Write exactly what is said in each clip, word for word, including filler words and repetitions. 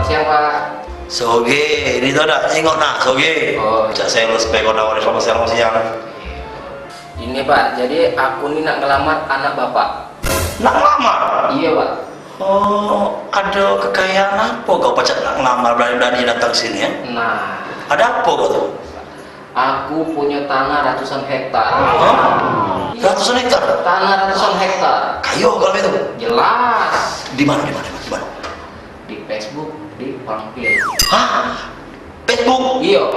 Siang, Pak. Soge, ini tau dak? Tengok nah, soge. Oh. Cak sales pe kau nawar sama siang-siang. Ini, Pak, jadi aku ni nak ngelamar anak Bapak. Nak ngelamar? Iya, Pak. Oh, ada kekayaan apa kau pacak nak ngelamar, berani-berani datang sini, ya? Nah. Ada apa kau tu? Aku punya tanah ratusan hektar. Hah? Ratusan hektar? Tanah ratusan hektar. Kayo kalau itu? Jelas. Di mana, di mana, di mana? Di Facebook, di Pampil. Hah? Facebook? Iyo.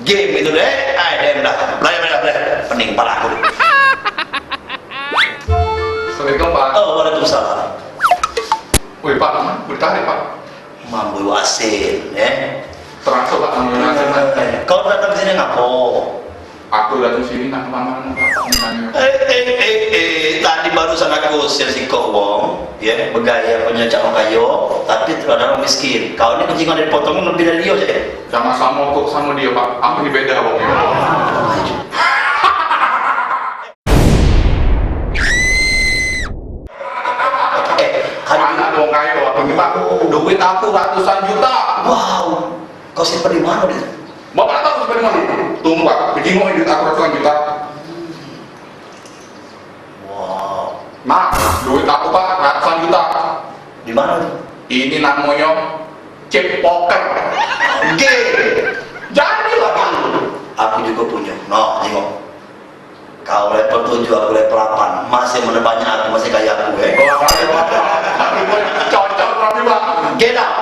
Game itu deh. Ai, dem dah. Belai, belai, belai. Pening pala aku. Assalamualaikum, Pak. Oh, waalaikumsalam. Woi, Pak, betah deh, Pak. Mambu asin, eh. Terasa, Pak, mambu asin, Pak. Eh, kau datang ke sini ngapo? Aku datang sini nak ngelamar anak Bapak, nak nanya. Eh, eh, eh, eh, tadi barusan aku usir sikok wong, ya, begaya punya cak wong kayo, tapi tu ada orang miskin. Kau ni kucing ada dipotong lebih dari dia je. Sama-sama kok sama dia, Pak. Apa ni beda, Pak? Eh, anak wong kayo, aku ni, Pak. Duit aku ratusan juta. Wow. Kau simpan di mana dia? Bapak tak tahu sebenarnya. Tunggu, Pak, dijingok duit aku ratusan juta. Wow. Nah, duit aku, Pak, ratusan juta. Di mana tu? Ini namanya chip poker. Game. Jadi lah, Pak. Aku juga punya. Nah, tengok. Kau level tujuh, aku level delapan. Masih mana banyak aku, masih kaya aku, eh. Wah, kaya, Pak. Cocok, Pak, Pak. Gila.